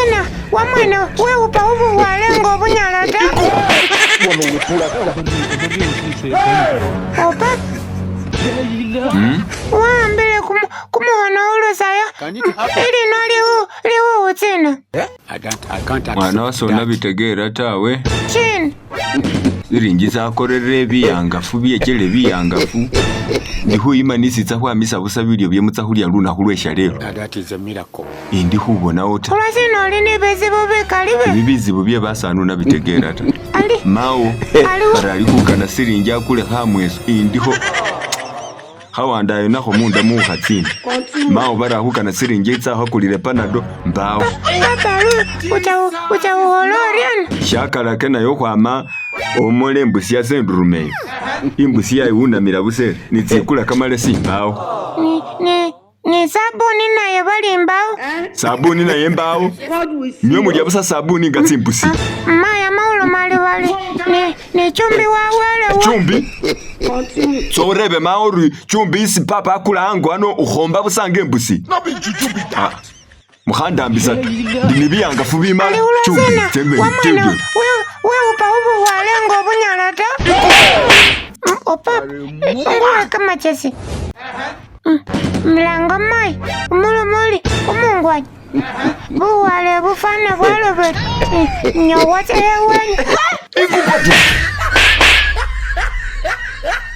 Khulwasina wamwene wewupa bubuwale nga obunyala ta? Opa wahambile kumukhono ulusaya ilino liwuwu tsina. Mwana wase onabitegera tawe. Chini. Silingi tsakorere biyangafu byechele biyangafu. Ndi khuyimanisitsa khwamisa busa bilyo byemutsa khulya lunakhu lwe shalelo. Indi khubonawo ta. Khulwasina oli ni bizibu bikali be? Ibi bizibu bye basani unabitegera ta. Ali. Mawo Aliwo. bari ali khukana silingi akule khamweso indikho. Khawandayo nakho munda mukha tsina. Mawo bari akhukana silingi etsa khakulile panado mbawo. Papa ucha ukhola oryena? Shakalake nayo khwama omole imbusi yase endurumeyo. Imbusi yayiwunamila busele nitsikula kamalesi mbawo. Ni sabuni naye bali mbawo. Sabuni naye mbawo. Nywe mulya busa sabuni nga tsimbusi. Maya maulumali bali ni chumbi wawelewo. Chumbi? Tsorebe mawo uri chumbi isi papa akula ango ano ukhomba busa nga imbusi. Ah, mukhandambisa ta. Ndi ni biyangafu bimala. Ali Chumbi ulwasina tembe wamwene tembe. wewupa ubuwale nga obunyala ta? Opapa nguwe kamachesi. Mlanga mayi umulomoli umungwanyi buwale bufana bwalobele nyowa tseyewenyu. Ikupa.